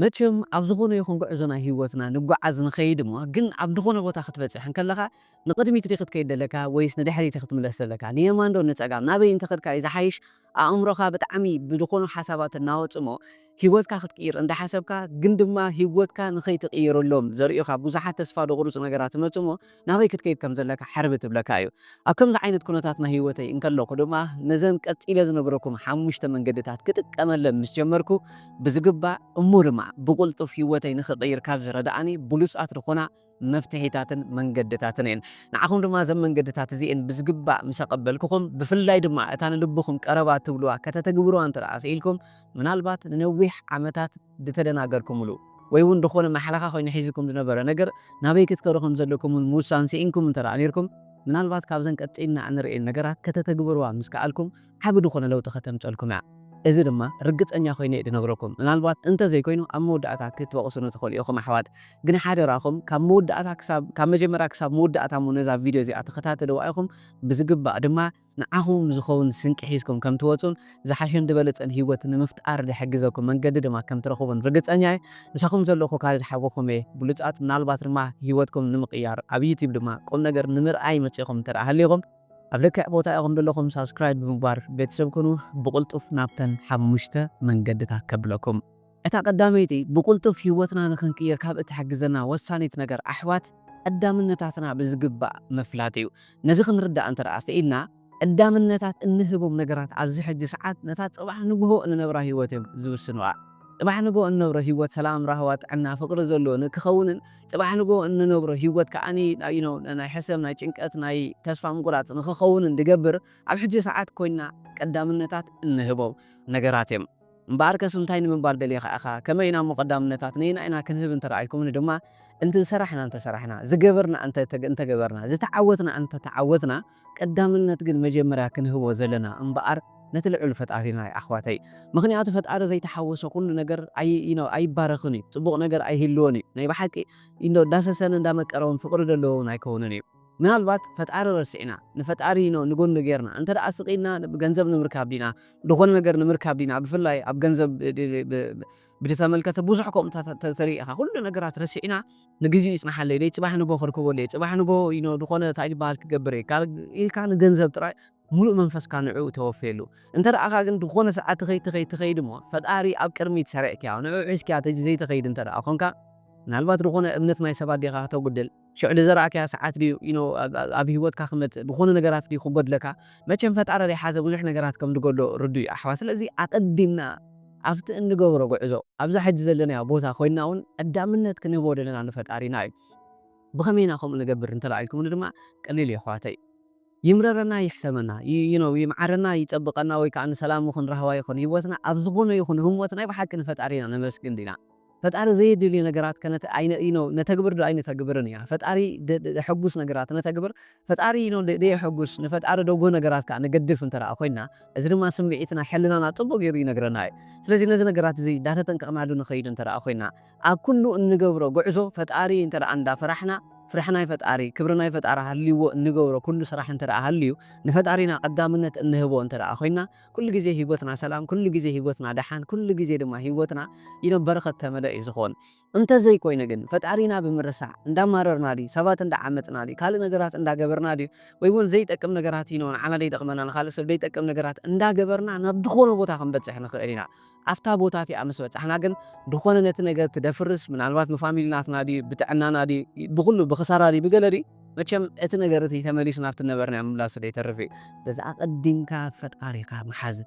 መቸም ኣብ ዝኾነ ይኹን ጉዕዞ ናይ ህይወትና ንጓዓዝ ንኸይድ እሞ፣ ግን ኣብ ዝኾነ ቦታ ክትበጽሕ እንከለኻ ንቕድሚት ዲ ክትከይድ ዘለካ ወይስ ንድሕሪት ክትምለስ ዘለካ? ንየማን ዶ ንጸጋም? ናበይ እንተኸድካ እዩ ዝሓይሽ? ኣእምሮኻ ብጣዕሚ ብዝኾኑ ሓሳባት እናወጽሞ ህይወትካ ክትቅይር እንዳሓሰብካ፣ ግን ድማ ህይወትካ ንኸይትቅይረሎም ዘርእዩኻ ብዙሓት ተስፋ ደቑርጹ ነገራት ይመጹ እሞ፣ ናበይ ክትከይድ ከም ዘለካ ሕርብ ትብለካ እዩ። ኣብ ከምዚ ዓይነት ኩነታት ናይ ህይወተይ እንከለኹ ድማ፣ ነዘን ቀጺለ ዝነግረኩም ሓሙሽተ መንገድታት ክጥቀመለን ምስ ጀመርኩ፣ ብዝግባእ እሞ ድማ ብቕልጡፍ ህይወተይ ንኽቕይር ካብ ዝረድኣኒ ብሉጻት ዝኾና መፍትሒታትን መንገድታትን እየን። ንዓኹም ድማ እዘን መንገድታት እዚኤን ብዝግባእ ምስ ኣቐበልኩኹም፣ ብፍላይ ድማ እታ ንልብኹም ቀረባ ትብልዋ ከተተግብርዋ እንተ ደኣ ክኢልኩም፣ ምናልባት ንነዊሕ ዓመታት ዝተደናገርኩምሉ ወይ እውን ዝኾነ ማሕለኻ ኮይኑ ሒዝኩም ዝነበረ ነገር ናበይ ክትከዱ ከም ዘለኩም እውን ምውሳን ስኢንኩም እንተ ደኣ ነይርኩም፣ ምናልባት ካብዘን ቀጺልና እንርእየን ነገራት ከተተግብርዋ ምስ ከኣልኩም፣ ዓቢ ዝኾነ ለውጢ ከተምጸልኩም እያ። እዚ ድማ ርግጸኛ ኮይነ እየ ድነግረኩም። ምናልባት እንተ ዘይኮይኑ ኣብ መወዳእታ ክትወቕሱኒ ትኽእሉ ኢኹም ኣሕዋት። ግን ሓደራኹም ካብ መወዳእታ ክሳብ፣ ካብ መጀመርያ ክሳብ መወዳእታ እሞ ነዛ ቪድዮ እዚኣ ተኸታተልዋ ኢኹም። ብዝግባእ ድማ ንዓኹም ዝኸውን ስንቂ ሒዝኩም ከም ትወጹን ዝሓሸን ዝበለጸን ህይወት ንምፍጣር ዝሕግዘኩም መንገዲ ድማ ከም ትረኽቡን ርግጸኛ እየ። ምሳኹም ዘለኹ ካልድ ሓወኹም እየ። ብሉጻት፣ ምናልባት ድማ ህይወትኩም ንምቕያር ኣብ ዩቲዩብ ድማ ቁም ነገር ንምርኣይ መጺኹም እንተ ደኣ ሃሊኹም፣ ኣብ ልክዕ ቦታ ኢኹም ዘለኹም ሳብስክራይብ ብምግባር ቤተሰብ ኩኑ። ብቕልጡፍ ናብተን ሓሙሽተ መንገድታት ከብለኩም። እታ ቀዳመይቲ ብቕልጡፍ ህይወትና ንኽንቅይር ካብ እትሕግዘና ወሳኒት ነገር ኣሕዋት፣ ቀዳምነታትና ብዝግባእ ምፍላጥ እዩ። ነዚ ክንርዳእ እንተ ደኣ ክኢልና፣ ቀዳምነታት እንህቦም ነገራት ኣብዚ ሕጂ ሰዓት ነታ ጽባሕ ንግሆ እንነብራ ህይወት እዮም ዝውስኑዋ። ጽባሕ ንግሆ እንነብሮ ህይወት ሰላም፣ ራህዋ፣ ጥዕና፣ ፍቕሪ ዘለዎ ንክኸውንን ጽባሕ ንግሆ እንነብሮ ህይወት ከኣ ናይ ሕሰም፣ ናይ ጭንቀት፣ ናይ ተስፋ ምቁራጽ ንክኸውንን ዝገብር ኣብ ሕጂ ሰዓት ኮይና ቀዳምነታት እንህቦም ነገራት እዮም። እምበኣርከስ እንታይ ንምባል ደሊኻ ኢኻ? ከመይ ኢና እሞ ቀዳምነታት ነየናይ ኢና ክንህብ እንተ ደኣ ኢልኩምኒ ድማ፣ እንተ ዝሰራሕና እንተ ሰራሕና፣ ዝገበርና እንተ፣ እንተ ገበርና፣ ዝተዓወትና እንተ ተዓወትና፣ ቀዳምነት ግን መጀመርያ ክንህቦ ዘለና እምበኣር ነቲ ልዑል ፈጣሪና እዩ ኣሕዋተይ። ምኽንያቱ ፈጣሪ ዘይተሓወሶ ኩሉ ነገር ኣይ-፣ you know፣ ኣይባረኽን እዩ። ጽቡቕ ነገር ኣይህልዎን እዩ። ናይ ብሓቂ እንዶ እንዳሰሰነ እንዳመቀረ እውን ፍቕሪ ዘለዎ እውን ኣይከውንን እዩ። ምናልባት ፈጣሪ ረሲዕና፣ ንፈጣሪ ኖ ንጎኒ ጌርና፣ እንተ ደኣ ስቕ ኢልና ገንዘብ ንምርካብ ዲና፣ ዝኾነ ነገር ንምርካብ ዲና፣ ብፍላይ ኣብ ገንዘብ ብ-፣ ብ-፣ ብ-፣ ብዝተመልከተ ብዙሕ ከምኡ ተ-፣ ተ-፣ ተሪኢኻ፣ ኩሉ ነገራት ረሲዕና፣ ንግዜኡ ይጽናሓለይ፣ ደይ ጽባሕ ንግሆ ከርክበሉ እየ፣ ጽባሕ ንግሆ፣ you know፣ ዝኾነ እንታይ ዝበሃል ክገብር እየ፣ ካብ ኢልካ ንገንዘብ ጥራይ ሙሉእ መንፈስካ ንዕኡ ተወፍየሉ። እንተ ደኣኻ ግን ዝኾነ ሰዓት ትኸይድ፣ ትኸይድ፣ ትኸይድ እሞ፣ ፈጣሪ ኣብ ቅድሚት ሰሪዕክያ፣ ንዕኡ ሒዝክያ ተዚ-፣ ዘይትኸይድ እንተ ደኣ ኾንካ፣ ምናልባት ዝኾነ እምነት ናይ ሰባት ዲኻ ከተጉድል፣ ሽዑ ዝዘራእክያ ሰዓት ድዩ፣ you know፣ ኣብ፣ ኣብ፣ ኣብ ህይወትካ ክመጽእ፣ ዝኾነ ነገራት ድዩ ክጎድለካ? መቸም ፈጣሪ ዘይሓዘ ብዙሕ ነገራት ከም ዝጎድሎ ርዱእ እዩ ኣሕዋት። ስለዚ ኣቐዲምና ኣብቲ እንገብሮ ጉዕዞ፣ ኣብዛ ሕጂ ዘለናዮ ቦታ ኮይንና እውን ቀዳምነት ክንህቦ ዘለና ንፈጣሪና እዩ። ብኸመይ ኢና ከምኡ ንገብር እንተ ደኣ ኢልኩምኒ ድማ ቀሊል እዩ ኣሕዋተይ። ይምረረና ይሕሰመና፣ ይ-፣ you know፣ ይምዓረና ይጸብቐና ወይ ከኣ ንሰላም ይኹን ራህዋ ይኹን ህይወትና ኣብ ዝኾነ ይኹን ህሞት ናይ ብሓቂ ንፈጣሪና ነመስግን ዲና? ፈጣሪ ዘየድልዩ ነገራት ከነተ-፣ ኣይነ-፣ you know፣ ነተግብር ዶ ኣይነተግብርን እያ? ፈጣሪ ደ-፣ ደ-፣ ደሐጉስ ነገራት ነተግብር፣ ፈጣሪ፣ you know፣ ደ-፣ ደየሐጉስ፣ ንፈጣሪ ደጎ ነገራት ከኣ ንገድፍ እንተ ደኣ ኮይንና፣ እዚ ድማ ስምዒትና፣ ሕልናና ጽቡቕ ገይሩ ይነግረና እዩ። ስለዚ ነዚ ነገራት እዚ እንዳተጠንቀቕናሉ ንኸይድ እንተ ደኣ ኮይንና፣ ኣብ ኩሉ እንገብሮ ጉዕዞ ፈጣሪ እንተ ደኣ እንዳፈራሕና፣ ፍርሒ ናይ ፈጣሪ፣ ክብሪ ናይ ፈጣሪ ሃልይዎ እንገብሮ ኩሉ ስራሕ እንተ ደኣ ሃልዩ፣ ንፈጣሪና ቀዳምነት እንህቦ እንተ ደኣ ኮይንና፣ ኩሉ ግዜ ህይወትና ሰላም፣ ኩሉ ግዜ ህይወትና ደሓን፣ ኩሉ ግዜ ድማ ህይወትና፣ you know፣ በረኸት ተመልአ እዩ ዝኸውን። እንተ ዘይኮይኑ ግን፣ ፈጣሪና ብምርሳዕ፣ እንዳማረርና ድዩ፣ ሰባት እንዳዓመጽና ድዩ፣ ካልእ ነገራት እንዳገበርና ድዩ፣ ወይ እውን ዘይጠቅም ነገራት፣ you know፣ ንዓና ዘይጠቕመና፣ ንኻልእ ሰብ ዘይጠቅም ነገራት እንዳገበርና ናብ ዝኾነ ቦታ ክንበጽሕ ንኽእል ኢና። ኣብታ ቦታ እቲኣ ምስ በጻሕና ግን፣ ዝኾነ ነቲ ነገር ትደፍርስ፣ ምናልባት ብፋሚሊ ናትና ድዩ፣ ብጥዕናና ድዩ፣ ብኹሉ፣ ብኽሳራ ድዩ፣ ብገለ ድዩ፣ መቸም እቲ ነገር እቲ ተመሊሱ ናብቲ ነበርናዮ ምምላሱ ዘይተርፍ እዩ። በዚ ኣቐዲምካ ፈጣሪኻ ምሓዝ፣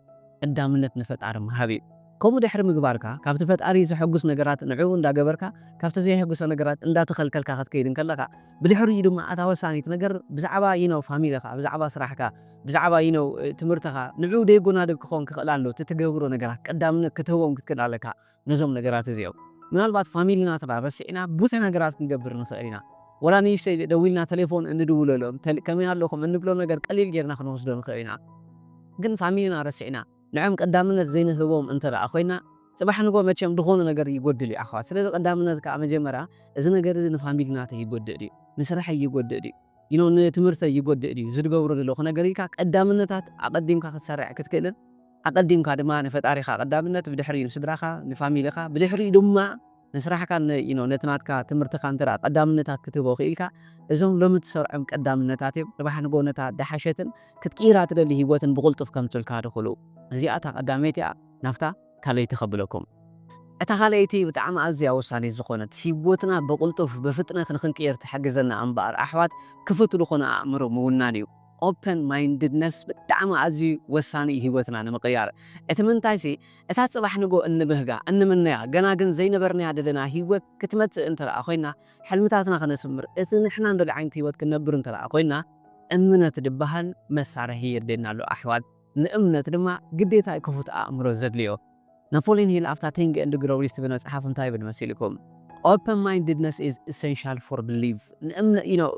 ቀዳምነት ንፈጣሪ ምሃብ እዩ። ከምኡ ድሕሪ ምግባርካ፣ ካብቲ ፈጣሪ ዘሐጉስ ነገራት ንዕኡ እንዳገበርካ፣ ካብቲ ዘየሐጉሶ ነገራት እንዳተኸልከልካ ክትከይድ እንከለኻ፣ ብድሕሪኡ ድማ እታ ወሳኒት ነገር ብዛዕባ፣ you know፣ ፋሚሊኻ፣ ብዛዕባ ስራሕካ፣ ብዛዕባ፣ you know፣ ትምህርትኻ፣ ንዕኡ ደየጎናድብ ክኸውን ክኽእል ኣሎ። እቲ ትገብሮ ነገራት ቀዳምነት ክትህቦም ክትክእል ኣለካ ነዞም ነገራት እዚኦም። ምናልባት ፋሚሊ ናትና ረሲዕና ብዙሕ ነገራት ክንገብር ንኽእል ኢና። ወላ ንእሽተይ ደዊልና ቴሌፎን እንድውለሎም፣ ተል-፣ ከመይ ኣለኹም እንብሎ ነገር ቀሊል ጌርና ክንወስዶ ንኽእል ኢና። ግን ፋሚሊና ረሲዕና፣ ንዕም ቀዳምነት ዘይንህቦም እንተ ደኣ ኮይና፣ ጽባሕ ንግሆ መቸም ዝኾነ ነገር ይጎድል እዩ ኣሕዋት። ስለዚ ቀዳምነት ከኣ መጀመርያ እዚ ነገር እዚ ንፋሚሊ ናተይ ይጎድእ ድዩ? ንስራሐይ ይጎድእ ድዩ? You know፣ ንትምህርተይ ይጎድእ ድዩ? ዝትገብሮ ዘለኹ ነገር ኢልካ ቀዳምነታት ኣቐዲምካ ክትሰርዕ ክትክእልን ኣቐዲምካ ድማ ንፈጣሪኻ ቀዳምነት፣ ብድሕሪኡ ንስድራኻ፣ ንፋሚሊኻ፣ ብድሕሪኡ ድማ ንስራሕካ፣ ን-፣ you know፣ ነቲ ናትካ ትምህርትኻ እንተ ደኣ ቀዳምነታት ክትህቦ ክኢልካ፣ እዞም ሎሚ ትሰርዖም ቀዳምነታት እዮም። ጽባሕ ንጎ ነታ ደሓሸትን ክትቅይራ ትደሊ ህይወትን ብቕልጡፍ ከምጽልካ ድኽሉ። እዚኣ እታ ቀዳመይቲ እያ፣ ናብታ ካልኣይቲ ከብለኩም። እታ ካልኣይቲ ብጣዕሚ ኣዝያ ወሳኒት ዝኾነት፣ ህይወትና ብቕልጡፍ ብፍጥነት ንኽንቅየር ትሕግዘና እምበኣር ኣሕዋት፣ ክፉት ዝኾነ ኣእምሮ ምውናን እዩ። ኦፐን ማይንድድነስ ብጣዕሚ ኣዝዩ ወሳኒ እዩ ህይወትና ንምቕያር። እቲ ምንታይሲ፣ እታ ጽባሕ ንጎ እንብህጋ፣ እንምነያ፣ ገና ግን ዘይነበርናያ ደለና ህይወት ክትመጽእ እንተ ደኣ ኮይና፣ ሕልምታትና ከነስምር፣ እቲ ንሕና እንደልዮ ዓይነት ህይወት ክንነብር እንተ ደኣ ኮይና፣ እምነት ድበሃል መሳርሒ የድልየና ኣሎ ኣሕዋት። ንእምነት ድማ ግዴታ ክፉት ኣእምሮ ዘድልዮ። ናፖሊዮን ሂል ኣብታ ቲንክ ኤንድ ግሮው ሪች ትብል መጽሓፍ እንታይ ይብል መሲልኩም? Open mindedness is essential for belief። ንእምነ-፣ you know፣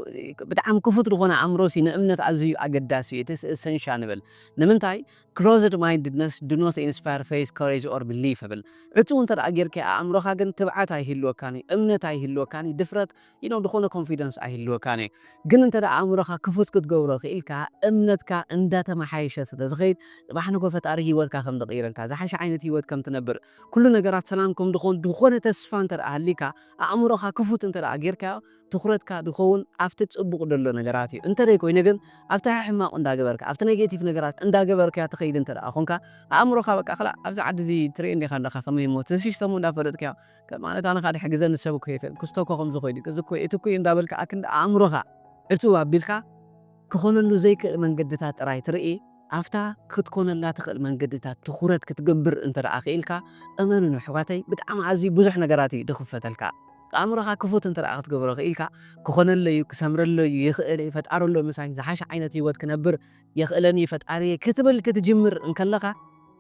ብጣዕሚ ክፉት ዝኾነ ኣእምሮ ሲ ንእምነት ኣዝዩ ኣገዳሲ እዩ። እቲ ኤሰንሻል ንብል። ንምንታይ? Closed mindedness do not inspire faith, courage or belief እብል። ዕጹው እንተ ደኣ ጌርካዮ ኣእምሮኻ ግን ትብዓት ኣይህልወካን እዩ፣ እምነት ኣይህልወካን እዩ፣ ድፍረት፣ you know፣ ዝኾነ ኮንፊደንስ ኣይህልወካን እዩ። ግን እንተ ደኣ ኣእምሮኻ ክፉት ክትገብሮ ክኢልካ፣ እምነትካ እንዳተመሓየሸ ስለ ዝኸይድ፣ ጽባሕ ንጎ ፈጣሪ ህይወትካ ከም ዝቕይረልካ፣ ዝሓሸ ዓይነት ህይወት ከም ትነብር፣ ኩሉ ነገራት ሰላም ከም ዝኾን፣ ዝኾነ ተስፋ እንተ ደኣ ሃሊካ፣ ኣእምሮኻ ክፉት እንተ ደኣ ጌርካዮ፣ ትኹረትካ ድኸውን ኣብቲ ጽቡቕ ደሎ ነገራት እዩ። እንተ ደይ ኮይኑ ግን፣ ኣብቲ ሕማቕ እንዳገበርካ፣ ኣብቲ ኔጌቲቭ ነገራት እንዳገበርካ ትኸይድ እንተ ደኣ ኾንካ፣ ኣእምሮኻ በቃ፣ ክላ ኣብዚ ዓዲ እዚ ትርኢ እንዲኻ ኣለኻ፣ ከመይ እሞ፣ እቲ ሲስተሙ እንዳፈለጥካዮ፣ ከ-፣ ማለት ኣነ ካድሕ ግዘ ንሰብ እኮ ይፈል፣ ክስቶ እኮ ከምዚ ኮይኑ፣ እዚ እኮ፣ እቲ እኮ እዩ እንዳበልካ፣ ኣክንዲ ኣእምሮኻ እቱ ኣቢልካ፣ ክኾነሉ ዘይክእል መንገድታት ጥራይ ትርኢ፣ ኣብታ ክትኮነላ ትኽእል መንገድታት ትኹረት ክትገብር እንተ ደኣ ክኢልካ፣ እመኑኒ ኣሕዋተይ፣ ብጣዕሚ ኣዝዩ ብዙሕ ነገራት እዩ ድኽፈተልካ። ኣእምሮኻ ክፉት እንተ ደኣ ክትገብሮ ክኢልካ፣ ክኾነለይ እዩ፣ ክሰምረለይ እዩ፣ ይኽእል እየ፣ ፈጣሪ ኣሎ ምሳይ፣ ዝሓሸ ዓይነት ህይወት ክነብር የኽእለኒ እዩ ፈጣሪየ ክትብል ክትጅምር እንከለኻ፣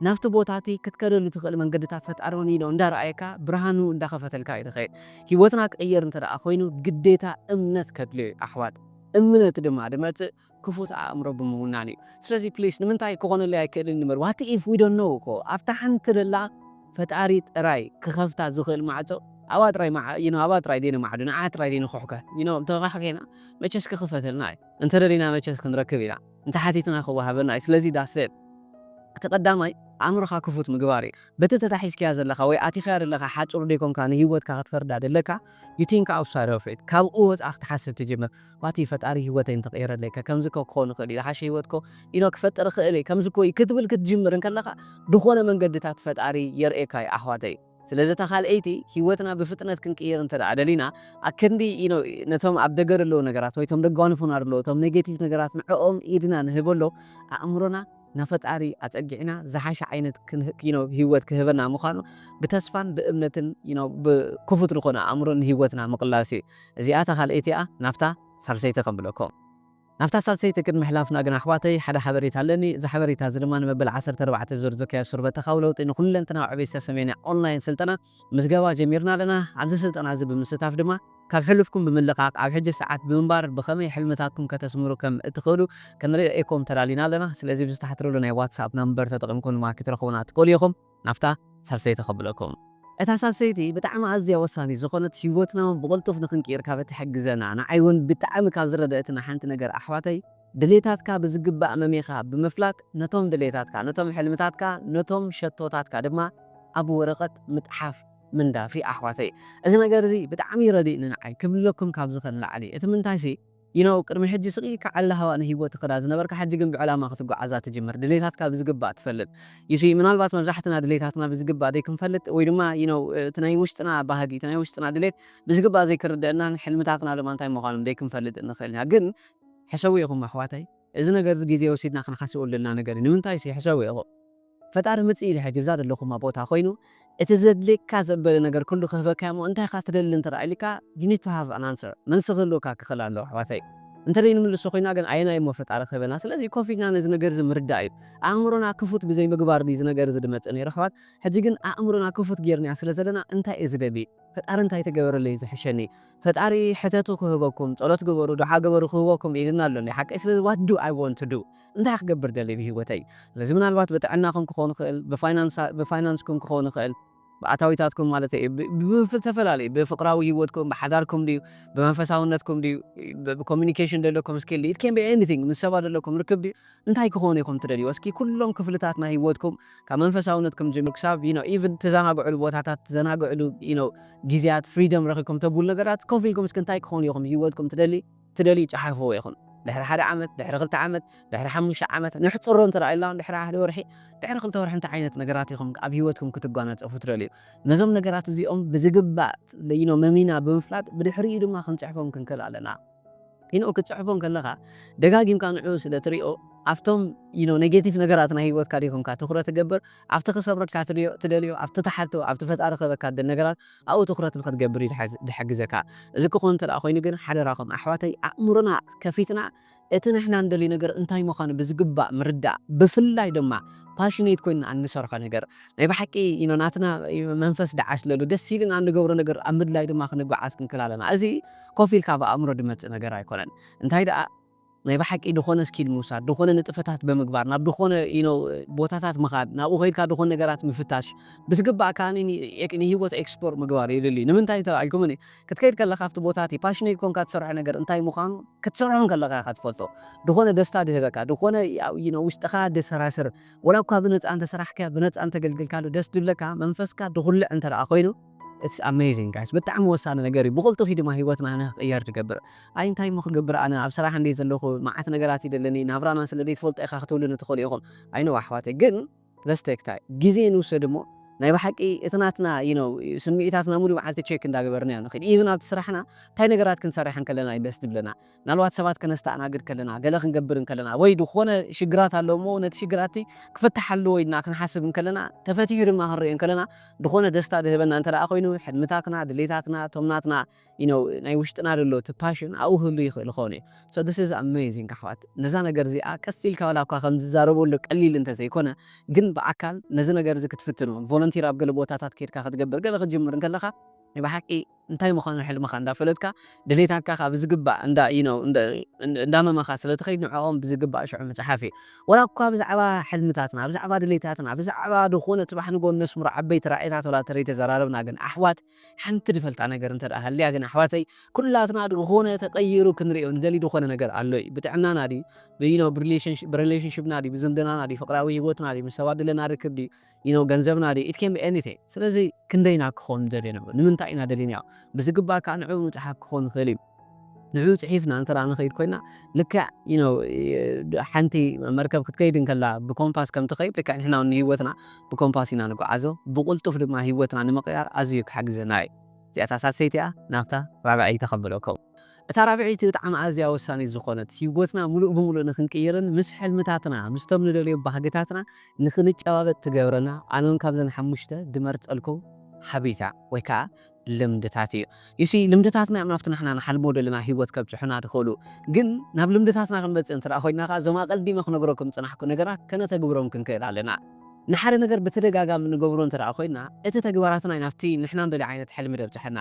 ናብቲ ቦታ እቲ ክትከደሉ ትኽእል መንገድታት ፈጣሪ እውን ኢሉ እንዳረኣየካ፣ ብርሃኑ እንዳኸፈተልካ እዩ ዝኸይድ። ህይወትና ክቕየር እንተ ደኣ ኮይኑ፣ ግዴታ እምነት ከድልዮ እዩ ኣሕዋት። እምነት ድማ ድመጽእ ክፉት ኣእምሮ ብምውናን እዩ። ስለዚ ፕሊስ፣ ንምንታይ ክኾነለይ ኣይክእልን ንበል? What if we don't know እኮ? ኣብታ ሓንቲ ደላ ፈጣሪ ጥራይ ክኸፍታ ዝኽእል ማዕጾ ኣባ ጥራይ መዓ-፣ you know፣ ኣባ ጥራይ ደይ ንማዕዱ፣ ንዓ ጥራይ ደይ ንኹሕከ፣ you know፣ እንተ ኻሕከና መቸስ ክኽፈተልና እዩ። እንተ ደሊና መቸስ ክንረክብ ኢና። እንተ ሓቲትና ክወሃበና እዩ። ስለዚ that's it። እቲ ቀዳማይ ኣእምሮኻ ክፉት ምግባር እዩ። በቲ ተታሒዝካያ ዘለኻ ወይ ኣቲኻያ ዘለኻ ሓጹር ደይኮንካ ንህይወትካ ክትፈርዳ ደለካ፣ you think outside of it። ካብኡ ወጻእ ክትሓስብ ትጅምር። ዋቲ ፈጣሪ ህይወተይ እንተቐይረለይ ከ፣ ከምዚ ኮ ክኸውን ይኽእል እዩ፣ ዝሓሸ ህይወት ኮ፣ you know፣ ክፈጥር ይኽእል እየ፣ ከምዚ ኮ እዩ ክትብል ክትጅምር እንከለኻ፣ ዝኾነ መንገድታት ፈጣሪ የርእየካ እዩ ኣሕዋተይ። ስለዚ እታ ካልኣይቲ ህይወትና ብፍጥነት ክንቅይር እንተ ደኣ ደሊና፣ ኣክንዲ፣ you know፣ ነቶም ኣብ ደገ ዘለዉ ነገራት ወይ እቶም ደጓንፉና ዘለዉ፣ እቶም ኔጌቲቭ ነገራት ንዕኦም ኢድና ንህበሎ፣ ኣእምሮና ናብ ፈጣሪ ኣጸጊዕና ዝሓሸ ዓይነት ክንህ-፣ you know፣ ህይወት ክህበና ምዃኑ ብተስፋን ብእምነትን፣ you know፣ ብክፉት ዝኾነ ኣእምሮ ንህይወትና ምቕላስ እዩ። እዚኣ እታ ካልኣይቲ እያ፣ ናብታ ሳልሰይቲ ከብለኩም። ናብታ ሳልሰይቲ ቅድሚ ምሕላፍና ግን ኣሕዋተይ፣ ሓደ ሓበሬታ ኣለኒ። እዚ ሓበሬታ እዚ ድማ ንመበል ዓሰርተ ኣርባዕተ ዝወርዘካዮ ሱር በተኻዊ ለውጢ ንኹለንተናዊ ዕቤት ዝተሰመየና ኦንላይን ስልጠና ምዝገባ ጀሚርና ኣለና። ኣብዚ ስልጠና እዚ ብምስታፍ ድማ ካብ ሕሉፍኩም ብምልቓቕ፣ ኣብ ሕጂ ሰዓት ብምንባር ብኸመይ ሕልምታትኩም ከተስምሩ ከም እትኽእሉ ክንርእየኩም ተዳሊና ኣለና። ስለዚ ብዝተሓትረሉ ናይ ዋትሳፕ ናምበር ተጠቒምኩም ድማ ክትረኽቡና ትኽእሉ ኢኹም። ናብታ ሳልሰይቲ ከብለኩም። እታ ሳልሰይቲ ብጣዕሚ ኣዝያ ወሳኒት ዝኾነት፣ ህይወትና እውን ብቕልጡፍ ንኽንቅይር ካብ እትሕግዘና፣ ንዓይ እውን ብጣዕሚ ካብ ዝረደእትና ሓንቲ ነገር ኣሕዋተይ፣ ድሌታትካ ብዝግባእ መሜኻ ብምፍላጥ፣ ነቶም ድሌታትካ፣ ነቶም ሕልምታትካ፣ ነቶም ሸቶታትካ ድማ ኣብ ወረቐት ምጥሓፍ ምንዳፍ እዩ ኣሕዋተይ። እዚ ነገር እዚ ብጣዕሚ ረዲእኒ ንዓይ፣ ክብለኩም ካብ ዝኽእል ንላዕሊ። እቲ ምንታይሲ፣ you know፣ ቅድሚ ሕጂ ስቕ ኢልካ ዓላ ሃዋ ንህይወት ትኸዳ ዝነበርካ፣ ሕጂ ግን ብዕላማ ክትጓዓዛ ትጅምር። ድሌታትካ ብዝግባእ ትፈልጥ። You see፣ ምናልባት መብዛሕትና ድሌታትና ብዝግባእ ዘይክንፈልጥ ወይ ድማ፣ you know፣ እቲ ናይ ውሽጥና ባህጊ፣ እቲ ናይ ውሽጥና ድሌት ብዝግባእ ዘይክርደአናን ሕልምታትና ድማ እንታይ ምዃኖም ዘይክንፈልጥ ንኽእል ኢና። ግን ሕሰቡ ኢኹም ኣሕዋተይ፣ እዚ ነገር እዚ ግዜ ወሲድና ክንሓስበሉ ዘለና ነገር እዩ። ንምንታይ ሲ ሕሰቡ ኢኹም? ፈጣሪ ምጽእ ኢሉ ሕጂ ብዛ ዘለኹማ ቦታ ኮይኑ፣ እቲ ዘድልየካ ዘበለ ነገር ኩሉ ክህበካ እሞ፣ እንታይ ኢኻ ትደሊ እንተ ደኣ ኢልካ፣ you need to have an answer። መልሲ ክህልወካ ክኽእል ኣለዎ፣ ኣሕዋተይ። እንተ ደይ ንምልሶ ኮይና ግን፣ ኣየናይ እሞ ፈጣሪ ክህበና? ስለዚ ኮፍ ኢልና ነዚ ነገር እዚ ምርዳእ እዩ። ኣእምሮና ክፉት ብዘይ ምግባር ድዩ እዚ ነገር እዚ ድመጽእ ነይሩ፣ ኣሕዋት? ሕጂ ግን ኣእምሮና ክፉት ጌርናዮ ስለ ዘለና፣ እንታይ እየ ዝደሊ? ፈጣሪ እንታይ ተገበረለይ ዝሕሸኒ? ፈጣሪ ሕተቱ ክህበኩም፣ ጸሎት ግበሩ፣ ዱዓ ግበሩ ክህበኩም ኢልና ኣሎ። ናይ ሓቀይ? ስለዚ what do I want to do? እንታይ ክገብር ደሊ ብህይወተይ? ስለዚ ምናልባት ብጥዕናኹም ክኸውን ይኽእል፣ ብፋይናንሳ-፣ ብፋይናንስኩም ክኸውን ይኽእል፣ ብኣታዊታትኩም ማለት እዩ። ብ-፣ ብዝተፈላለዩ፣ ብፍቕራዊ ህይወትኩም፣ ብሓዳርኩም ድዩ፣ ብመንፈሳውነትኩም ድዩ፣ ብ-፣ ብኮሚኒኬሽን ዘለኩም ስኪል ድዩ፣ it can be anything፣ ምስ ሰባት ዘለኩም ርክብ ድዩ፣ እንታይ ክኾኑ ኢኹም ትደልዩ? እስኪ ኩሎም ክፍልታት ናይ ህይወትኩም፣ ካብ መንፈሳውነትኩም ጀሚሩ ክሳብ፣ you know፣ ኢቭን ትዘናግዕሉ ቦታታት፣ ትዘናግዕሉ፣ you know፣ ግዜያት፣ ፍሪደም ረኺብኩም ተብሉ ነገራት ኮፍ ኢልኩም እስኪ እንታይ ክኾኑ ኢኹም ህይወትኩም ትደሊ-፣ ትደልዩ ጸሓፍዎ ኢኹም። ድሕሪ ሓደ ዓመት፣ ድሕሪ ክልተ ዓመት፣ ድሕሪ ሓሙሽተ ዓመት፣ ነሕጽሮ እንተ ደኣ ኢልና፣ ድሕሪ ሓደ ወርሒ፣ ድሕሪ ክልተ ወርሒ እንታይ ዓይነት ነገራት ኢኹም ኣብ ህይወትኩም ክትጓናጸፉ ትደልዩ? ነዞም ነገራት እዚኦም ብዝግባእ፣ you know፣ መሚና ብምፍላጥ፣ ብድሕሪኡ ድማ ክንጽሕፎም ክንክእል ኣለና። You know፣ ክትጽሕፎ እንከለኻ፣ ደጋጊምካ ንዕኡ ስለ ትሪኦ፣ ኣብቶም፣ you know፣ ኔጌቲቭ ነገራት ናይ ህይወትካ ዲኹምካ ትኹረት ትገብር፣ ኣብቲ ክሰብረካ ትደልዮ፣ ትደልዮ፣ ኣብቲ ትሓቶ፣ ኣብቲ ፈጣሪ ክህበካ ትደሊ ነገራት፣ ኣብኡ ትኹረት ንኽትገብር እዩ ዝሓዝ-፣ ዝሕግዘካ። እዚ ክኾን እንተ ደኣ ኮይኑ ግን፣ ሓደራኹም ኣሕዋተይ፣ ኣእምሮና ከፊትና፣ እቲ ንሕና እንደልዮ ነገር እንታይ ምዃኑ ብዝግባእ ምርዳእ፣ ብፍላይ ድማ ፓሽኔት ኮይንና እንሰርሖ ነገር፣ ናይ ብሓቂ፣ you know፣ ናትና መንፈስ ደዓሽ ለሉ ደስ ኢልና እንገብሮ ነገር ኣብ ምድላይ ድማ ክንጓዓዝ ክንክእል ኣለና። እዚ ኮፍ ኢልካ ብኣእምሮ ዝመጽእ ነገር ኣይኮነን። እንታይ ደኣ፣ ናይ ብሓቂ ዝኾነ ስኪል ምውሳድ፣ ዝኾነ ንጥፈታት ብምግባር፣ ናብ ዝኾነ፣ you know፣ ቦታታት ምኻድ፣ ናብኡ ከይድካ ዝኾነ ነገራት ምፍታሽ፣ ብዝግባእ ከኣ ኒ-፣ ኒ-፣ ንህይወት ኤክስፕሎር ምግባር የድሊ። ንምንታይ እንተ ኢልኩምኒ፣ ክትከይድ ከለኻ ኣብቲ ቦታ እቲ ፓሽኔት ኮንካ ትሰርሖ ነገር እንታይ ምዃኑ ክትሰርሖ ከለኻ ኢኻ ትፈልጦ። ዝኾነ ደስታ ድህበካ፣ ዝኾነ፣ you know፣ ውሽጥኻ ደሰራስር፣ ወላ እኳ ብነጻ እንተሰራሕካዮ፣ ብነጻ እንተገልገልካሉ ደስ ድብለካ፣ መንፈስካ ድኹልዕ እንተ ደኣ ኮይኑ፣ it's amazing guys። ብጣዕሚ ወሳኒ ነገር እዩ። ብቕልጡፍ እዩ ድማ ህይወትና ንኽቕየር ትገብር። ኣይ እንታይ እሞ ክገብር ኣነ ኣብ ስራሕ እንደ ዘለኹ መዓት ነገራት እዩ ደለኒ፣ ናብራና ስለ ዘይትፈልጦ ኢኻ ክትብሉኒ ትኽእሉ ኢኹም። ኣይ ኖ ኣሕዋተይ፣ ግን let's take time። ግዜ ንውሰድ እሞ ናይ ብሓቂ እቲ ናትና፣ you know፣ ስምዒታትና ሙሉ መዓልቲ ቼክ እንዳገበርና ኢና ንኸይድ። ኢቭን ኣብቲ ስራሕና እንታይ ነገራት ክንሰርሕ እንከለና እዩ ደስ ዝብለና። ምናልባት ሰባት ከነስተኣናግድ ከለና፣ ገለ ክንገብር እንከለና፣ ወይ ዝኾነ ሽግራት ኣሎ እሞ ነቲ ሽግራት ክፍታሕ ኣለዎ ኢልና ክንሓስብ እንከለና፣ ተፈቲሑ ድማ ክንሪኦ እንከለና፣ ዝኾነ ደስታ ዝህበና እንተ ደኣ ኮይኑ፣ ሕልምታትና፣ ድሌታትና፣ እቶም ናትና፣ you know፣ ናይ ውሽጥና ዘሎ እቲ ፓሽን ኣብኡ ክህሉ ይኽእል ይኸውን እዩ። So this is amazing ኣሕዋት። ነዛ ነገር እዚኣ ቀስ ኢልካ ዋላ እኳ ከም ዝዛረበሉ ቀሊል እንተዘይኮነ፣ ግን ብኣካል ነዚ ነገር እዚ ክትፍትኖ፣ ቮለንቲር ኣብ ገለ ቦታታት ከይድካ ክትገብር፣ ገለ ክትጅምር እንከለኻ፣ ናይ ብሓቂ እንታይ ምዃኑ ሕልምኻ እንዳፈለጥካ፣ ድሌታትካ ከኣ ብዝግባእ እንዳ፣ you know፣ እንዳ፣ እንዳ መመኻ ስለ ትኸይድ፣ ንዕኦም ብዝግባእ ሽዑ ምጽሓፍ እዩ። ወላ እኳ ብዛዕባ ሕልምታትና፣ ብዛዕባ ድሌታትና፣ ብዛዕባ ዝኾነ ጽባሕ ንግሆ እነስምሮ ዓበይቲ ራእይታት ወላ ተዘይተዘራረብና ግን ኣሕዋት፣ ሓንቲ ድፈልጣ ነገር እንተ ደኣ ሃልያ ግን ኣሕዋተይ፣ ኩላትና ዝኾነ ተቐይሩ ክንሪኦ ንደሊ ዝኾነ ነገር ኣሎ እዩ። ብጥዕናና ድዩ፣ ብ-፣ you know፣ ብሪሌሽንሽ-፣ ብሪሌሽንሽፕና ድዩ፣ ብዝምድናና ድዩ፣ ፍቕራዊ ህይወትና ድዩ፣ ምስ ሰባት ዘለና ርክብ ድዩ፣ you know፣ ገንዘብና ድዩ፣ it can be anything። ስለዚ ክንደይና ክኸውን ንደልዮ ነበር? ንምንታይ ኢና ደሊናዮ? ብዝግባእ ከኣ ንዕኡ ምጽሓፍ ክኸውን ይኽእል እዩ። ንዕኡ ጽሒፍና እንተ ደኣ ንኸይድ ኮይና፣ ልክዕ፣ you know፣ ሓንቲ መርከብ ክትከይድ እንከላ ብኮምፓስ ከም ትኸይድ፣ ልክዕ ንሕና እውን ንህይወትና ብኮምፓስ ኢና ንጓዓዞ። ብቕልጡፍ ድማ ህይወትና ንምቕያር ኣዝዩ ክሕግዘና እዩ። እዚኣታ ሳልሰይቲ እያ፣ ናብታ ራብዐይቲ ከብለኩም። እታ ራብዐይቲ ብጣዕሚ ኣዝያ ወሳኒት ዝኾነት፣ ህይወትና ምሉእ ብምሉእ ንኽንቅይርን ምስ ሕልምታትና፣ ምስቶም ንደልዮም ባህግታትና ንኽንጨባበጥ ትገብረና፣ ኣነ እውን ካብዘን ሓሙሽተ ድመርጸልኩም ሃቢታ ወይ ከኣ ልምድታት እዩ። You see፣ ልምድታትና እዮም ናብቲ ንሕና ንሓልሞ ዘለና ህይወት ከብጽሑና ዝኽእሉ። ግን ናብ ልምድታትና ክንመጽእ እንተ ደኣ ኮይንና ከኣ፣ እዞም ኣቐዲመ ክነግረኩም ዝጸናሕኩ ነገራት ከነተግብሮም ክንክእል ኣለና። ንሓደ ነገር ብተደጋጋሚ ንገብሮ እንተ ደኣ ኮይንና፣ እቲ ተግባራትና እዩ ናብቲ ንሕና ንደልዮ ዓይነት ሕልሚ ደብጽሐና።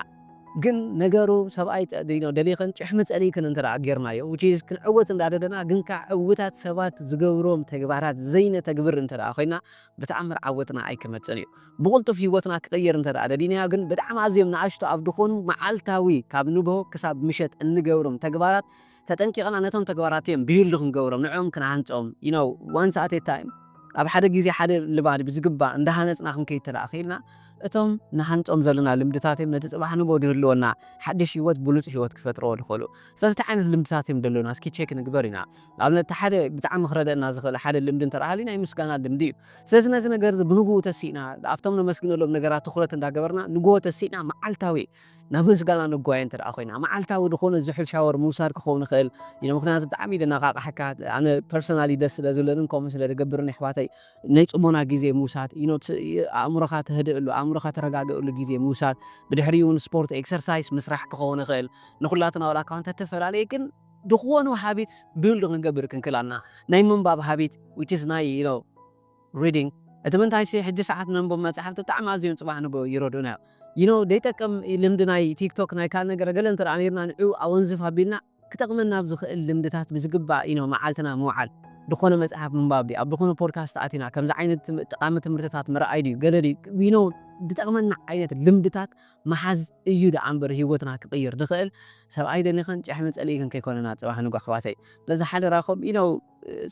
ግን ነገሩ ሰብኣይ ጸ-፣ you know፣ ደሊኽን ጭሕሚ ጸሊእክን እንተ ደኣ ጌርናዮ፣ which is ክንዕወት እንዳደለና፣ ግን ከኣ ዕውታት ሰባት ዝገብሮም ተግባራት ዘይነተግብር እንተ ደኣ ኮይንና፣ ብተኣምር ዓወትና ኣይክመጽእን እዩ። ብቕልጡፍ ህይወትና ክቕየር እንተ ደኣ ደሊናዮ ግን፣ ብጣዕሚ ኣዝዮም ንኣሽቱ ኣብ ዝኾኑ መዓልታዊ ካብ ንግሆ ክሳብ ምሸት እንገብሮም ተግባራት ተጠንቂቕና ነቶም ተግባራት እዮም ቢውልድ ክንገብሮም፣ ንዕኦም ክንሃንጾም፣ you know፣ one step at a time። ኣብ ሓደ ግዜ ሓደ ልባድ ብዝግባእ እንዳሃነጽና ክንከይድ እንተ ደኣ ኽኢልና፣ እቶም ንሃንጾም ዘለና ልምድታት እዮም ነቲ ጽባሕ ንግሆ ዝህልወና ሓድሽ ህይወት፣ ብሉጽ ህይወት ክፈጥርዎ ዝኽእሉ። ስለዚ እንታይ ዓይነት ልምድታት እዮም ዘሎና? እስኪ ቼክ ንግበር ኢና። ንኣብነት፣ እቲ ሓደ ብጣዕሚ ክረድአና ዝኽእል ሓደ ልምዲ እንተ ደኣ ሃልዩ፣ ናይ ምስጋና ልምዲ እዩ። ስለዚ ነዚ ነገር እዚ ብንግሆ ተሲእና፣ ኣብቶም ነመስግነሎም ነገራት ትኹረት እንዳገበርና፣ ንግሆ ተሲእና መዓልታዊ ናብ ምስጋና ንጓየ እንተ ደኣ ኮይና፣ መዓልታዊ ዝኾነ ዝሑል ሻወር ምውሳድ ክኸውን ይኽእል። You know፣ ምኽንያቱ ብጣዕሚ እዩ ዘነቓቕሓካ። ኣነ ፐርሰናሊ ደስ ስለ ዝብለንን ከምኡ ስለ ዝገብርን፣ ኣሕዋተይ፣ ናይ ጽሞና ግዜ ምውሳድ፣ you know፣ ት-፣ ኣእምሮኻ ተህድእሉ፣ ኣእምሮኻ ተረጋግእሉ ግዜ ምውሳድ፣ ብድሕሪኡ እውን ስፖርት፣ ኤክሰርሳይስ ምስራሕ ክኸውን ይኽእል። ንኹላትና ዋላ እኳ እንተተፈላለየ፣ ግን ዝኾኑ ሃቢትስ ቢውልድ ክንገብር ክንክእል ኣለና። ናይ ምንባብ ሃቢት፣ which is ናይ፣ you know፣ ሪዲንግ። እቲ ምንታይሲ፣ ሕጂ ሰዓት ነንብብ መጽሓፍቲ ብጣዕሚ ኣዝዮም ጽባሕ ንግሆ ይረድኡና እዮም። You know፣ ዘይጠቅም ልምዲ ናይ ቲክቶክ፣ ናይ ካልእ ነገር ገለ እንተ ደኣ ነይርና፣ ንዕኡ ኣወንዝፍ ኣቢልና ክጠቕመና ኣብ ዝኽእል ልምድታት ብዝግባእ፣ you know፣ መዓልትና ምውዓል። ዝኾነ መጽሓፍ ምንባብ ድዩ፣ ኣብ ዝኾነ ፖድካስት ኣቲና ከምዚ ዓይነት ትም-፣ ጠቓሚ ትምህርትታት ምርኣይ ድዩ፣ ገለ ድዩ፣ you know፣ ዝጠቕመና ዓይነት ልምድታት ምሓዝ እዩ ደኣ እምበር ህይወትና ክቕይር ዝኽእል። ሰብኣይ ደሊኸን ጭሕሚ ጸሊእክን ከይኮነና ጽባሕ ንግሆ ኣሕዋተይ። ስለዚ ሓደራኹም you know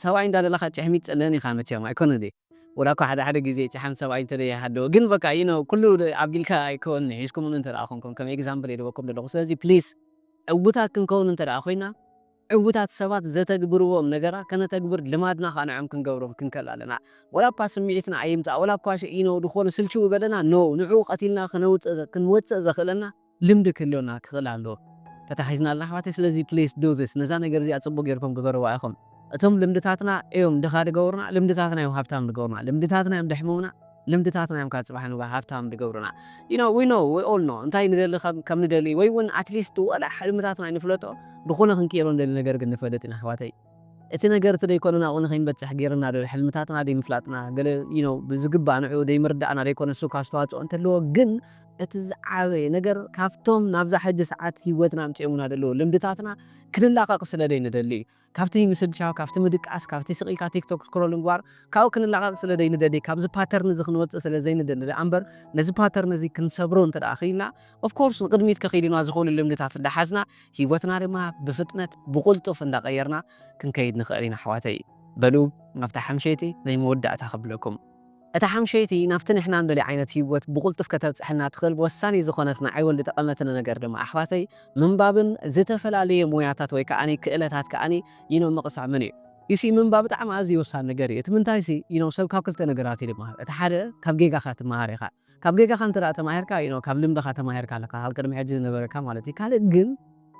ሰብኣይ እንዳደለኻ ጭሕሚ ትጸልእን ኢኻ መቸም ኣይኮነን ድዩ? ወላ እኳ ሓደ ሓደ ግዜ ጭሓም ሰብኣይ እንተ ዘይሃለወ ግን በቃ you know ኩሉ ኣቢልካ ኣይኮን ሒዝኩም እንተ ደኣ ኮንኩም ከም ኤግዛምፕል እየ ዝበኩም ዘለኹ። ስለዚ ፕሊስ ዕውታት ክንከውን እንተ ደኣ ኮይና ዕውታት ሰባት ዘተግብርዎም ነገራት ከነተግብር ልማድና ከዓ ንዕም ክንገብሮም ክንከል ኣለና። ወላ እኳ ስምዒትና ኣይምፃእ ወላ እኳ you know ዝኾነ ስልችው በለና no ንዑ ቀቲልና ክነውፅእ ክንወፅእ ዘኽእለና ልምዲ ክህልዮና ክኽእል ኣለዎ። ተታሒዝና ኣለና ኣሕዋተይ። ስለዚ ፕሊስ ዱ ዚስ ነዛ ነገር እዚኣ ፅቡቅ ጌርኩም ግበርዋ ኢኹም። እቶም ልምድታትና እዮም ድኻ ድገብሩና፣ ልምድታትና እዮም ሃብታም ድገብሩና፣ ልምድታትና እዮም ደሕምሙና፣ ልምድታትና እዮም ካብ ፅባሕ ንግሆ ሃብታም ድገብሩና። You know we know we all know እንታይ ንደሊ ከም ከም ንደሊ ወይ እውን ኣትሊስት ወላ ሕልምታትና ይንፍለጦ ዝኾነ ክንቅይሮ ንደሊ ነገር ግን ንፈልጥ ኢና ኣሕዋተይ። እቲ ነገር እቲ ደይኮነ ናብኡ ንኸይንበፅሕ ገይርና ዶ ሕልምታትና ደይምፍላጥና ገለ you know ብዝግባእ ንዕኡ ደይምርዳእና ደይኮነ እሱ ካብ ኣስተዋፅኦ እንተለዎ ግን እቲ ዝዓበየ ነገር ካብቶም ናብዛ ሕጂ ሰዓት ህይወትና ኣምፂኦምና ዘለዉ ልምድታትና ክንላቐቕ ስለ ደይንደሊ እዩ። ካብቲ ምስልቻው ካብቲ ምድቃስ ካብቲ ስቕ ኢልካ ቲክቶክ ስክሮል ምግባር ካብኡ ክንላቐቕ ስለ ደይንደሊ ካብዚ ፓተርን እዚ ክንወፅእ ስለ ዘይንደሊ ደኣ እምበር ነዚ ፓተርን እዚ ክንሰብሮ እንተ ደኣ ክኢልና ኦፍኮርስ ንቕድሚት ከኺዱና ዝኽእሉ ልምድታት እንዳሓዝና ህይወትና ድማ ብፍጥነት ብቕልጡፍ እንዳቐየርና ክንከይድ ንኽእል ኢና ኣሕዋተይ። በሉ ናብታ ሓምሸይቲ ናይ መወዳእታ ክብለኩም። እታ ሓምሸይቲ ናብቲ ንሕና ንደልዮ ዓይነት ህይወት ብቕልጡፍ ከተብጽሐና ትኽእል ወሳኒ ዝኾነት ንዓይ ወልዲ ጠቐመትኒ ነገር ድማ ኣሕዋተይ ምንባብን ዝተፈላለየ ሞያታት ወይ ከኣ ክእለታት ከኣ you know ምቕሳምን እዩ። You see ምንባብ ብጣዕሚ ኣዝዩ ወሳኒ ነገር እዩ። እቲ ምንታይ ሲ you know ሰብ ካብ ክልተ ነገራት እዩ ዝመሃር። እቲ ሓደ ካብ ጌጋኻ ትመሃር ኢኻ። ካብ ጌጋኻ እንተ ደኣ ተማሂርካ you know ካብ ልምድኻ ተማሂርካ ኣለካ ካብ ቅድሚ ሕጂ ዝነበረካ ማለት እዩ። ካልእ ግን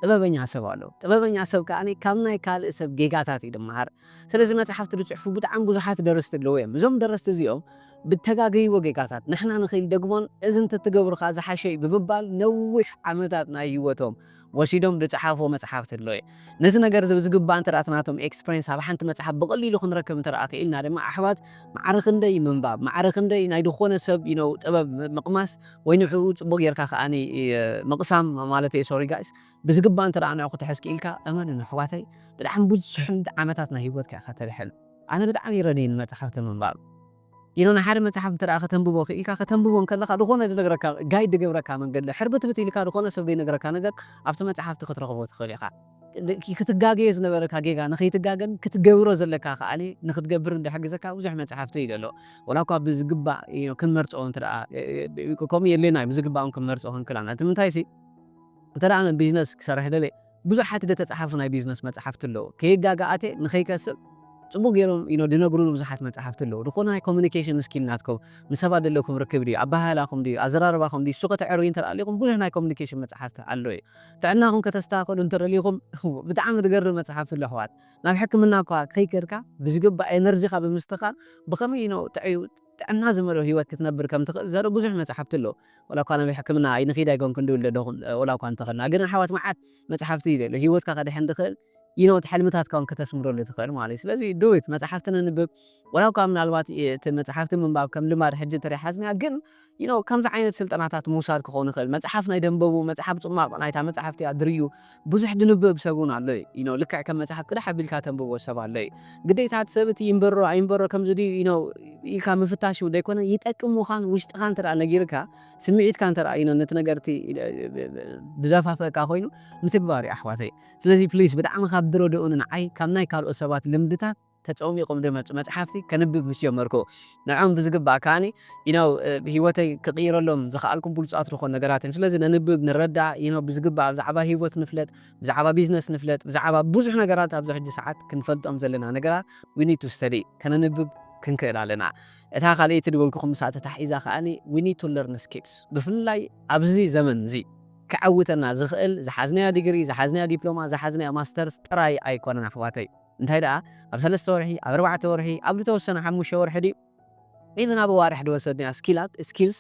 ጥበበኛ ሰብ ኣሎ። ጥበበኛ ሰብ ከኣ ካብ ናይ ካልእ ሰብ ጌጋታት እዩ ዝመሃር። ስለዚ መጽሓፍቲ ዝጽሕፉ ብጣዕሚ ብዙሓት ደረስቲ ኣለዉ እዮም። እዞም ደረስቲ እዚኦም ብተጋገይዎ ጌጋታት ንሕና ንኸይንደግሞን እዚ እንተትገብሩ ከኣ ዝሓሸ እዩ ብምባል ነዊሕ ዓመታት ናይ ህይወቶም ወሲዶም ዝጸሓፍዎ መጽሓፍቲ ኣሎ እዩ። ነዚ ነገር እዚ ብዝግባእ እንተ ደኣ እቲ ናቶም ኤክስፐሪንስ ኣብ ሓንቲ መጽሓፍ ብቐሊሉ ክንረክብ እንተ ደኣ ክኢልና ድማ ኣሕዋት ማዕረ ክንደይ ምንባብ ማዕረ ክንደይ ናይ ዝኾነ ሰብ you know ጥበብ ምቕማስ ወይ ንዕኡ ጽቡቕ ጌርካ ከኣ ምቕሳም ማለት እየ ሶሪ ጋይስ ብዝግባእ እንተ ደኣ ንዕኡ ክትሕዝ ክኢልካ እመኑኒ ኣሕዋተይ ብጣዕሚ ብዙሕ ዓመታት ናይ ህይወትካ ኢኻ ተድሕን። ኣነ ብጣዕሚ እዩ ረድየኒ መጽሓፍቲ ምንባብ። You know ንሓደ መጽሓፍ እንተ ደኣ ከተንብቦ ክኢልካ ከተንብቦ እንከለኻ ዝኾነ ዝነግረካ ጋይድ ዝገብረካ መንገዲ ሕርብትብት ኢልካ ዝኾነ ሰብ ዘይነግረካ ነገር ኣብቲ መጽሓፍቲ ክትረኽቦ ትኽእል ኢኻ። ክትጋገዮ ዝነበረካ ጌጋ ንኸይትጋገን ክትገብሮ ዘለካ ከኣ ንኽትገብርን ዝሕግዘካ ብዙሕ መጽሓፍቲ እዩ ዘሎ። ወላ እኳ ብዝግባእ you know ክንመርጽኦ እንተ ደኣ ከምኡ የድልየና እዩ ብዝግባእ እውን ክንመርጽኦ ክንክእል ኣለና። እቲ ምንታይ ሲ እንተ ደኣ ኣነ ቢዝነስ ክሰርሕ ደልየ ብዙሓት ዝተጻሓፉ ናይ ቢዝነስ መጽሓፍቲ ኣለዉ። ከየጋግኣት እየ ንኸይከስብ ጽቡቕ ገይሮም you know ዝነግሩኒ ብዙሓት መጽሓፍቲ ኣለዉ። ዝኾነ ናይ ኮሚኒኬሽን ስኪል ናትኩም ምስ ሰባት ዘለኩም ርክብ ድዩ፣ ኣበሃህላኹም ድዩ፣ ኣዘራርባኹም ድዩ፣ እሱ ከተዕርዩ እንተ ደኣ ደሊኹም ብዙሕ ናይ ኮሚኒኬሽን መጽሓፍቲ ኣሎ እዩ። ጥዕናኹም ከተስተኻኽሉ እንተ ደሊኹም ብጣዕሚ ዝገርም መጽሓፍቲ ኣሎ ኣሕዋት። ናብ ሕክምና እኳ ከይከድካ ብዝግባእ ኤነርጂኻ ብምስትኻል ብኸመይ you know ጥዕዩ ጥዕና ዝመልኦ ህይወት ክትነብር ከም ትኽእል ዘርኢ ብዙሕ መጽሓፍቲ ኣሎ። ወላ እኳ ናብ ሕክምና ኣይንኺድ ኣይኮንኩን ድብል ደለኹን ወላ እኳ እንተኸድና ግን ኣሕዋት መዓት መጽሓፍቲ እዩ ዘሎ ህይወትካ ከድሕን ትኽእል you know እቲ ሕልምታትካ እውን ከተስምረሉ ትኽእል ማለት እዩ። ስለዚ do it መጽሓፍቲ ነንብብ ወላ እኳ ምናልባት እቲ መጽሓፍቲ ምንባብ ከም ልማድ ሕጂ እንተደይ ሓዝና ግን you know ከምዚ ዓይነት ስልጠናታት ምውሳድ ክኸውን ይኽእል። መጽሓፍ ናይ ደንበቡ መጽሓፍ ጽማቕ ናይታ መጽሓፍቲ ኣድርዩ ብዙሕ ድንብብ ሰብ እውን ኣሎ እዩ you know ልክዕ ከም መጽሓፍ ቅዳሕ ኣቢልካ ተንብቦ ሰብ ኣሎ እዩ። ግዴታ እቲ ሰብ እቲ ይንበሮ ኣይንበሮ ከምዚ ድዩ you know ኢልካ ምፍታሽ እውን ዘይኮነ ይጠቅም ምዃን ውሽጥኻ እንተ ደኣ ነጊርካ ስምዒትካ እንተ ደኣ you know ነቲ ነገር እቲ ድደፋፍአካ ኮይኑ ምትግባር እዩ ኣሕዋተይ። ስለዚ ፕሊስ ብጣዕሚ ካብ ድረድኡኒ ንዓይ ካብ ናይ ካልኦት ሰባት ልምድታት ተጸሚቑም ዝመጹ መጽሓፍቲ ከንብብ ምስ ጀመርኩ ንዖም ብዝግባእ ከኣኒ you know ህይወተይ ክቕይረሎም ዝኸኣልኩም ብሉጻት ዝኾኑ ነገራት እዮም። ስለዚ ነንብብ ንረዳእ you know ብዝግባእ ብዛዕባ ህይወት ንፍለጥ ብዛዕባ ቢዝነስ ንፍለጥ ብዛዕባ ብዙሕ ነገራት ኣብዚ ሕጂ ሰዓት ክንፈልጦም ዘለና ነገራት we need to study ከነንብብ ክንክእል ኣለና። እታ ካልኣይቲ ዝበልኩኹም ምሳእ ተታሒዛ ከኣኒ we need to learn skills ብፍላይ ኣብዚ ዘመን እዚ ክዓውተና ዝኽእል ዝሓዝናዮ ዲግሪ ዝሓዝናዮ ዲፕሎማ ዝሓዝናዮ ማስተርስ ጥራይ ኣይኮነን ኣሕዋተይ። እንታይ ደኣ ኣብ ሰለስተ ወርሒ ኣብ ኣርባዕተ ወርሒ ኣብ ዝተወሰነ ሓሙሽተ ወርሒ ድዩ ኢቭን ኣብ ኣዋርሕ ዝወሰድናዮ ስኪላት ስኪልስ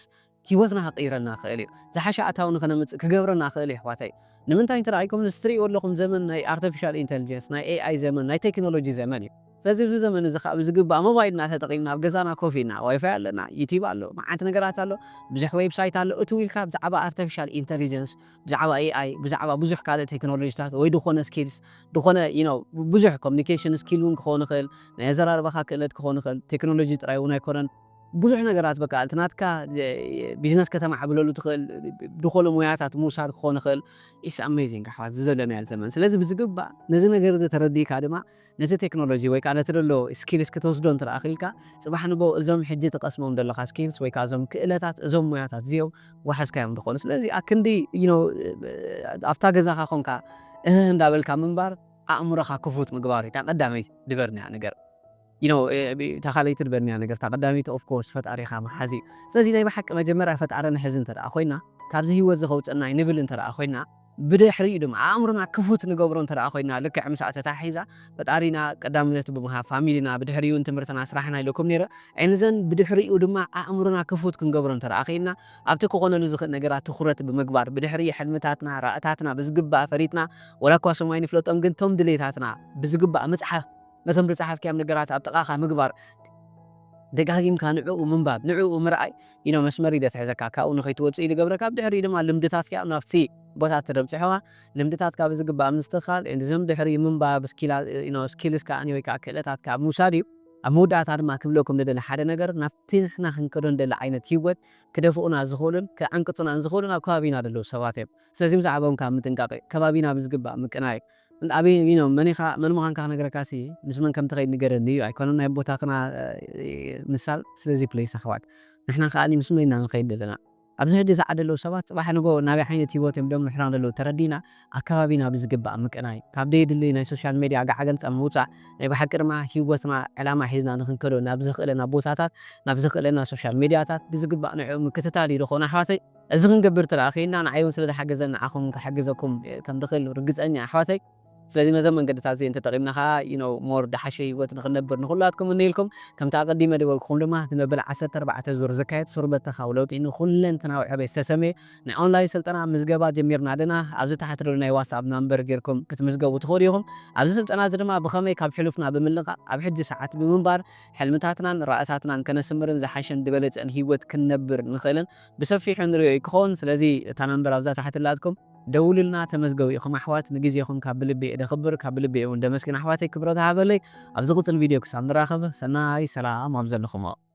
ህይወትና ክቕይረልና ይኽእል እዩ። ዝሓሸ ኣታዊ ንኸነምፅእ ክገብረና ይኽእል እዩ ኣሕዋተይ። ንምንታይ እንተ ደኣ ኢልኩም ንስ ትርእይዎ ኣለኹም ዘመን ናይ ኣርቲፊሻል ኢንተሊጀንስ ናይ ኤኣይ ዘመን ናይ ቴክኖሎጂ ዘመን እዩ። ስለዚ ኣብዚ ዘመን እዚ ከዓ ብዝግባእ ሞባይልና ተጠቒምና ኣብ ገዛና ኮፍ ኢልና ዋይፋይ ኣለና ዩቲብ ኣሎ መዓት ነገራት ኣሎ ብዙሕ ዌብሳይት ኣሎ እትው ኢልካ ብዛዕባ ኣርቲፊሻል ኢንተሊጀንስ ብዛዕባ ኤኣይ ብዛዕባ ብዙሕ ካልእ ቴክኖሎጂታት ወይ ዝኾነ ስኪልስ ዝኾነ you know ብዙሕ ኮሚኒኬሽን ስኪል እውን ክኸውን ይኽእል ናይ ኣዘራርባኻ ክእለት ክኸውን ይኽእል ቴክኖሎጂ ጥራይ እውን ኣይኮነን ብዙሕ ነገራት በቃ እቲ ናትካ ቢዝነስ ከተማዕብለሉ ትኽእል፣ ድኾሎ ሞያታት ምውሳድ ክኾን ይኽእል። ኢስ ኣሜዚንግ ኣሕዋት፣ እዚ ዘለናዮ ዘመን። ስለዚ ብዝግባእ ነዚ ነገር እዚ ተረዲእካ ድማ ነቲ ቴክኖሎጂ ወይ ከዓ ነቲ ዘሎ ስኪልስ ክትወስዶ እንተ ደኣ ክኢልካ፣ ጽባሕ ንጎ እዞም ሕጂ ትቐስሞም ዘለኻ ስኪልስ ወይ ከዓ እዞም ክእለታት፣ እዞም ሞያታት እዚኦም ዋሕስካዮም ዝኾኑ። ስለዚ ኣክንዲ you know ኣብታ ገዛኻ ኮንካ እህ እንዳበልካ ምንባር ኣእምሮኻ ክፉት ምግባር እዩ። እታ ቀዳመይቲ ድበርንያ ነገር you know እታ ካልኣይቲ ድበርንያ ነገር፣ እታ ቀዳመይቲ ኦፍ ኮርስ ፈጣሪኻ ምሓዝ እዩ። ስለዚ ናይ ብሓቂ መጀመርያ ፈጣሪ ንሕዚ እንተ ደኣ ኮይና፣ ካብዚ ህይወት እዚ ከውፅእና እዩ ንብል እንተ ደኣ ኮይና፣ ብድሕሪኡ ድማ ኣእምሮና ክፉት ንገብሮ እንተ ደኣ ኮይና፣ ልክዕ ምስኣ ተታሒዛ ፈጣሪና ቀዳምነት ብምሃብ፣ ፋሚሊና፣ ብድሕሪኡ ትምህርትና፣ ስራሕና ኢለኩም ነይረ። ኣይንዘን ብድሕሪኡ ድማ ኣእምሮና ክፉት ክንገብሮ እንተ ደኣ ኽኢልና፣ ኣብቲ ክኾነሉ ዝኽእል ነገራት ትኹረት ብምግባር፣ ብድሕሪ ሕልምታትና፣ ራእታትና ብዝግባእ ፈሪጥና፣ ወላ እኳ ሰማይ ንፍለጦም፣ ግን ቶም ድሌታትና ብዝግባእ ምጽሓፍ፣ ነቶም ዝጸሓፍካዮም ነገራት ኣብ ጥቓኻ ምግባር፣ ደጋጊምካ ንዕኡ ምንባብ፣ ንዕኡ ምርኣይ you know መስመር እዩ ዘትሕዘካ፣ ካብኡ ንኸይትወጽእ እዩ ዝገብረካ። ብድሕሪኡ ድማ ልምድታትካ ናብቲ ቦታ ተደብጽሖኻ፣ ልምድታትካ ብዝግባእ ምስትኽኻል፣ and እዞም ድሕሪ ምንባብ፣ ስኪላ you know ስኪልስ ከኣ ወይ ከዓ ክእለታትካ ኣብ ምውሳድ እዩ። ኣብ መወዳእታ ድማ ክብለኩም ንደሊ ሓደ ነገር፣ ናብቲ ንሕና ክንከዶ ንደሊ ዓይነት ህይወት ክደፍኡና ዝኽእሉን ክዕንቅጹናን ዝኽእሉን ኣብ ከባቢና ዘለዉ ሰባት እዮም። ስለዚ ብዛዕባኦም ካብ ምጥንቃቕ እዩ። ከባቢና ብዝግባእ ምቅናይ እዩ። ኣበይ you know መን ኢኻ፣ መን ምዃንካ ክነግረካ ሲ ምስ መን ከም ትኸይድ ንገረኒ እዩ። ኣይኮነን ናይ ቦታትና ምሳል። ስለዚ ፕሊስ ኣሕዋት፣ ንሕና ከኣ ምስ መን ኢና ንኸይድ ዘለና? ኣብዚ ሕጂ ሰዓት ዘለዉ ሰባት ጽባሕ ንጎ ናበይ ዓይነት ህይወት እዮም ደም ምሕራን ዘለዉ ተረዲና፣ ኣከባቢና ብዝግባእ ምቅናይ፣ ካብ ደየድሊ ናይ ሶሻል ሜድያ ጋዕገልጠ ምውጻእ፣ ናይ ብሓቂ ድማ ህይወትና ዕላማ ሒዝና ንክንከዶ ናብ ዘኽእለና ቦታታት፣ ናብ ዘኽእለና ሶሻል ሜድያታት ብዝግባእ ንዕኡ ምክትታል እዩ ዝኾነ ኣሕዋተይ። እዚ ክንገብር እንተ ደኣ ኽኢልና፣ ንዓይ እውን ስለ ዝሓገዘኒ ንዓኹም ክሕግዘኩም ከም ዝኽእል ርግጸኛ ኣሕዋተይ። ስለዚ ነዞም መንገድታት እዚአን ተጠቒምና ኸዓ you know more ዝሓሸ ህይወት ንኽንነብር ንኹላትኩም እምነየልኩም። ከምቲ ኣቐዲመ ዝበልኩኹም ድማ ንመበል ዓሰርተ ኣርባዕተ ዙር ዝካየድ ሱር በተኻዊ ለውጢ ንኹለንተናዊ ዕቤት ዝተሰመየ ናይ ኦንላይን ስልጠና ምዝገባ ጀሚርና ኣለና። ኣብዚ ታሕቲ ዘሎ ናይ ዋትስኣፕ ናምበር ጌርኩም ክትምዝገቡ ትኽእሉ ኢኹም። ኣብዚ ስልጠና እዚ ድማ ብኸመይ ካብ ሕሉፍና ብምልቓቕ ኣብ ሕጂ ሰዓት ብምንባር ሕልምታትናን ራእታትናን ከነስምርን ዝሓሸን ዝበለጸን ህይወት ክንነብር ንኽእልን ብሰፊሑ ንሪኦ እዩ ክኸውን። ስለዚ እታ ናምበር ኣብዛ ታሕቲ ኣላትኩም ደውሉልና፣ ተመዝገቡ ኢኹም ኣሕዋት። ንግዜኹም ካብ ብልቢ እየ ደኽብር፣ ካብ ብልቢ እየ እውን ደመስግን ኣሕዋተይ፣ ክብረት ሃበለይ። ኣብ ዝቕጽል ቪድዮ ክሳብ ንራኸብ ሰናይ ሰላም ኣብ ዘለኹሞ።